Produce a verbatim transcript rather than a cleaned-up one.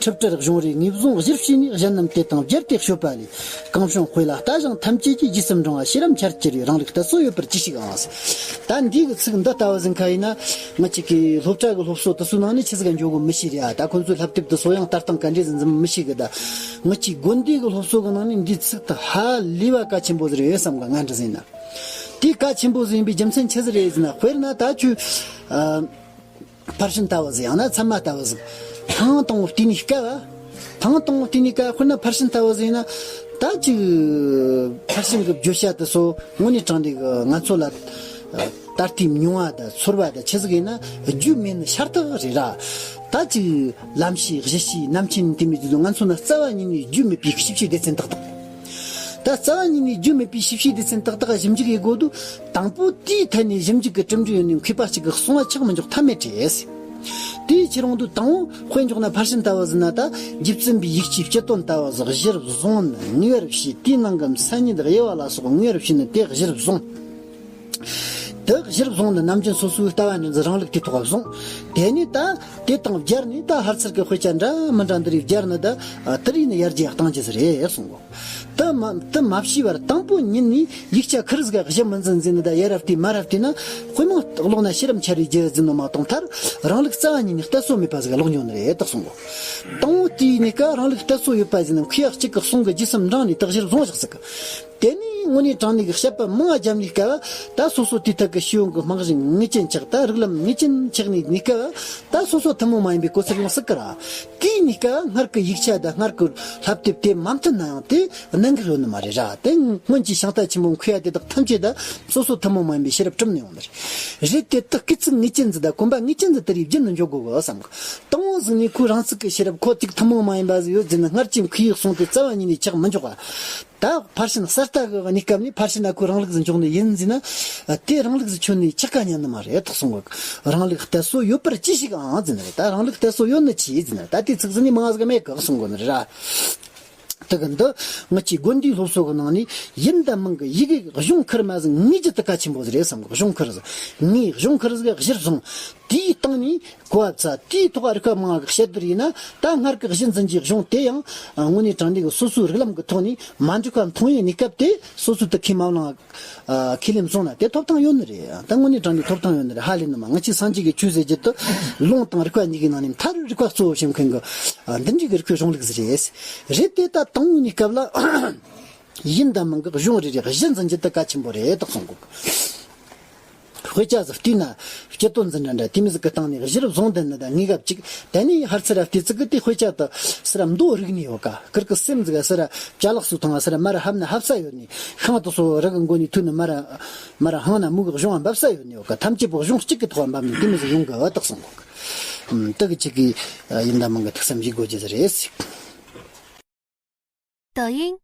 འཁྲུལ་བྲལ་གཞུང་རེ་ངོས་བཟུང་གཞིར་བྱས་ནས། གཞན་རྣམས་དེ་དང་སྦྱར་ཏེ་དཔྱོད་པ་ལས། གང་བྱུང་དཔེ་ལ་ལྟ་ཞིང་ཐམས་ཅད་ཀྱིས། རྗེས་སུ་འབྲང་བ་ཤེས་རབ་འཆར་གྱུར་པའི། རང་ལུགས་གཏད་སོ་ཡོད་པར་ཅི་ཞིག་ཨང་། ད་འདི་གི་ཚིག་འདི་ལྟ་བུ་ཟིག་ཁ་ཡིན་ན། ང་གཅིག་གི་སློབ་གྲྭ་གི་སློབ་གསོ་དེ་ཚོའི་ནང་ནས་ཆི་ཟིག་ག་འཇོག་གི་མི་ཤེས་རེད་ཨ། ད་ཁོང་ཚོའི་བསླབ་དེབ་དེ་ཚོ་ཡང་ལྟ་སྟངས་ག་འདྲས་ཟིག་འཛིན་མི་ཤེས་གི། ད་ང་གཅིག་དགོན་སྡེ་གི་སློབ་གསོ་གི་ནང་ནས་འདིའི་ཚིག་དེ་ཧ་ལས་པ་གལ་ཆེན་པོ་ཟིག་རེད་བསམ་གི། ང་འདྲ་ཟིག་ཡིན་ན། དེ་གལ་ཆེན་པོ་ཟིག་ཡིན་པའི་རྒྱུ་མཚན་ཆི་ཟིག་རེད་ཟེར་ན། དཔེར་ན་ད་ཁྱོད། ཨ། ཕར་ཕྱིན་ལྟ་བུ་ཟིག་ཡང་ན་ཚད་མ་ལྟ་བུ་ཟིག་ཐེངས་དང་པོ་བལྟས་ནས་དཀའ་བ། ཐེངས་དང་པོ་བལྟས་ནས་དཀའ། དཔེར་ན་ཕར་ཕྱིན་ལྟ་བུ་ཟིག་ཡིན་ན། ད་ཅིག་ཕར་ཕྱིན་གྱི་བརྗོད་བྱ་དེ་ཚོ་དངོས་གནས་དྲང་གནས་ཀྱི་ང་ཚོ་ལ་ད་ལྟའི་མྱོང་བ་དང་ཚོར་བ་དང་ཆི་ཟིག་ཡིན་ན་རྒྱུས་མེད་ནི་ཤ་སྟག་རེད་ར། ད་ཅིག་ལམ་ཤེས་གཞི་ཤེས་རྣམ་མཁྱེན་དེ་མོ་དེ་ཚོ་ང་ཚོ་ན་རྩ་བ་ཉིད་ནས་རྒྱུས་མེད་པའི་ཤེས་བྱའི་སྡེ་ཚན་ཏག་ཏག། ད་རྩ་བ་ཉིད་ནས་རྒྱུས་མེད་པའི་ཤེས་བྱའི་སྡེ་ཚན་ཏག་ཏག་ཞིབ་འཇུག་ཡེད་དགོས་དུས། དང་པོ་དེའི་ཐད་ནས་ཞིབ་འཇུག་གི་གྲུབ་འབྲས་ཡོད་ནས་མཁས་པ་གཅིག་གིས་གསུང་བ་ཆགས་མི་འཇོག་ཐབས་མེད་རེད། དེའི་ཕྱིར་རང་དུ་དང་པོ་དཔེ་འཇོག་ན་ཕར་ཕྱིན་ལྟ་བུ་ཟིན་ན། ད་རྗེ་བཙུན་པའི་ཡིག་ཆའི་སྤྱི་དོན་ལྟ་བུ་ཟིག་གཞིར་བཟུང་ནས་ངེས་པར་བྱས། དེའི་ནང་གི་མཚན་ཉིད་དབྱེ་བ་ལ་སོགས་ངེས་པར་བྱས་ནས་དེ་གཞིར་བཟུང་། དེ་གཞིར་བཟུང་ནས་ནམ་རྒྱུན་སོ་སོའི་ལྟ་བ་འདི་ཚོ་རང་ལུགས་དེ་ཐོག་བཟུང་། དེ་ནས་ད་དེ་དང་སྦྱར་ནས་ད་ཕར་ཚུར་གྱི་དཔེ་ཆ་འདྲ་མི་འདྲ་འདི་རིགས་སྦྱར་ནས། ད་དེ་རིགས་ནས་ཡར་རྒྱས་གཏང་རྒྱུ་ཟིག་རེད་གསུང་གོ། དེ་མ་དེ་མ་བྱས་པར་དང་པོ་ཉིད་ནས་ཡིག་ཆ་ཁེར་ཟིག་ག་གཞི་མི་འཛིན་འཛིན་ནི། ད་ཡར་ར་བལྟས་མར་ར་བལྟས་ན། དཔེ་མང་ཀློག་ན་ཤེས་རབ་འཆར་བའི་རྒྱུ་འཛིན་ནོ་མ་གཏོགས། མཐར་རང་ལུགས་རྩ་བ་ཉིད་ནས་གཏད་སོ་མེད་པ་ཟིག་ག་ལོག་འགྱོ་ནི་རེད་ད་གསུང་གོ། དང་པོ་དེའི་ནས་ཀ་རང་ལུགས་གཏད་སོ་ཡོད་པ་ཟིན་ན། མཁས་པ་གཅིག་གི་གསུང་གི་རྗེས་སུ་འབྲངས་ནས་དེ་གཞིར་བཟུང་བཞག་ཟིག་གི། དེ་ནས་དངོས་གནས་དྲང་གནས་ཀྱི་དཔྱད་པ་མང་བ་བརྒྱབ་ནས་སྐབས། ད་སོ་སོ་དེའི་ཐད་ཀྱི་ཤེས་ཡོན་གྱི་རྨང་གཞི་ངེས་ཅན་ཆགས། ད་རིགས་ལམ་ངེས་ཅན་ཆགས་ནས་ནས་སྐབས། ད་སོ་སོ་ཐུན་མོང་མ་ཡིན་པའི་གོ་སར་ཡོང་སྲིད་ཀི་ར། དེའི་ནས་སྐབས་སྔར་གྱི་ཡིག་ཆ་དང་སྔར་གྱི་བསླབ་དེབ་དེ་མ་མཐུན་ན་ཡང་དེ་གནད་འགག་ཡོད་ནི་མ་རེད་ར། དེ་སྔོན་གྱི་ཤིང་རྟ་ཆེན་པོ་མཁས་པ་དེ་དག་ཐམས་ཅད་ད་སོ་སོ་ཐུན་མོང་མ་ཡིན་པའི་ཤེས་རབ་གྲུབ་ནས་ཡོང་ནི་རེད། རེད་དེ་ད་སྐུལ་ཚིག་ངེས་ཅན་ཟིག་དང་གོམ་པ་ངེས་ཅན་ཟིག་དེ་རིགས་བརྒྱུད་ནས་འཇོག་དགོས་གི་བསམ་གི། དང་པོ་ཟིག་ནས་ཁོའི་རང་ཚུགས་ཀྱི་ཤེས་རབ་ཁོ་གཅིག་ཐུན་མོང་མ་ཡིན་པ་ཟིག་ཡོད་ཟེར་ན། སྔར་གྱི་མཁས་པའི་གསུང་དེ་རྩ་བ་ཉིད་ནས་ཆགས་མི་འཇོག་ག། ད་ཕར་ཕྱིན་གསར་ལྟ་གི་གནས་སྐབས་ནས་ཕར་ཕྱིན་ན་ཁོའི་རང་ལུགས་ཟིག་འཇོག་ནི་ཡིན་ཟེར་ན། དེ་རང་ལུགས་ཟིག་ཁྱོན་ནས་ཆགས་ཀ་ཉན་ནི་མ་རེད་ད་གསུང་གོ། རང་ལུགས་གཏད་སོ་ཡོད་པར་ཅི་ཞིག་ཨང་ཟེར་ནི་རེད། ད་རང་ལུགས་གཏད་སོ་ཡོད་ནི་ཅི་ཟེར་ནི་རེད། ད་དེ་ཚིག་ཟིག་ནས་མང་ཟིག་མེད་གི་གསུང་གོ་ནི་རེད་ར། དེ་གི་འདི་ང་ཅིག་དགོན་སྡེའི་སློབ་གསོ་གི་ནང་ནས་ཡིན་དང་མིན་གི་ཡི་གེ་གི་གཞུང་ཁེར་མ་ཟིག་ངེས་རྒྱུ་དེ་གལ་ཆེན་པོ་ཟིག་རེད་བསམ་གི། གཞུང་ཁེར་ཟིག་ངེས། གཞུང་ཁེར་ཟིག་གཞིར་བཟུང་། དེའི་སྟེང་ནས་གོ་བ་ཚ། དེའི་ཐོག་རིག་པ་མང་བ་གི་དཔྱད་བསྡུར་ཡིན་ན། ད་སྔར་གྱི་གཞི་འཛིན་གྱི་གཞུང་དེ་ཡང་དངོས་གནས་དྲང་གནས་ཀྱི་སོ་སོའི་རིགས་ལམ་གྱི་ཐོག་ནས་མ་འགྲིག་པ་མཐོང་ཡོད་གནས་སྐབས་དེ། སོ་སོའི་དེ་ཁས་མ་བླངས་ཁས་ལེན་བཟུང་ན་དེ་ཐོབ་ཐང་ཡོད་ནི་རེད། ད་དངོས་གནས་དྲང་གནས་ཐོབ་ཐང་ཡོད་ནི་རེད། ཧ་ལས་ནི་མ། ང་ཅིག་སངས་རྒྱས་ཀྱི་ཆོས་ཟེར་རྒྱུ་དེ་ལུང་དང་རིགས་པ་གཉིས་ཀྱི་ནང་ནས་མཐར་རིགས་པ་གཙོ་བོ་བྱེད་མཁན་གྱི་འདི་འདྲའི་གི་རིགས་པའི་གཞུང་ལུགས་ཟིག་རེད། རེད་དེ་ད་དང་པོའི་གནས་སྐབས་ལ། ཡིན་དང་མིན་གྱི་གཞུང་རེ་རེ་གཞི་འཛིན་རྒྱུ་དེ་གལ་ཆེན་པོ་རེད་ད་གསུང་གོ། དཔེ་ཆ་ཟིག་བལྟས་ན་སྤྱི་དོན་འཛིན་གྲྭ་འདྲ་དེ་མོ་ཟིག་གི་སྟེང་ནས་གཞིར་བཟུང་བསྡད་ནི་དང་། ངེས་སྐབས་གཅིག་དེ་ནས་ཕར་ཚུར་བལྟས་ཚིག་གི་དེ་དཔེ་ཆ་དེ་སི་ར་མདོ་རིག་ནས་ཡོད་ཀ། ཁིར་གི་སེམས་ཟིག་སི་ར་ཅ་ལག་སུ་ཐང་སི་ར་མ་ར་ཧབ་ན་ཧབ་ས་ཡོད་ནི། ཤིང་དེ་ཚོ་རི་གི་མགོ་ནས་ཐུག་ནི་མ་ར་མ་ར་ཧང་ན་མུ་གི་གཞུང་འབབ་ས་ཡོད་ནི་ཡོད་ཀ། ཐམས་ཅད་པོ་གཞུང་གཅིག་གི་ཐོག་འབབ་ནི་དེ་མོ་ཟིག་ཡོང་གི་བ་ད་གསུང་གོ། ཨམ། དེ་གི་གཅིག་གི་ཡིན་དང་མིན་གྱི་ཐུགས་བསམ་བཞེས་དགོས་རྒྱུ་ཟིག་རེད། 抖音，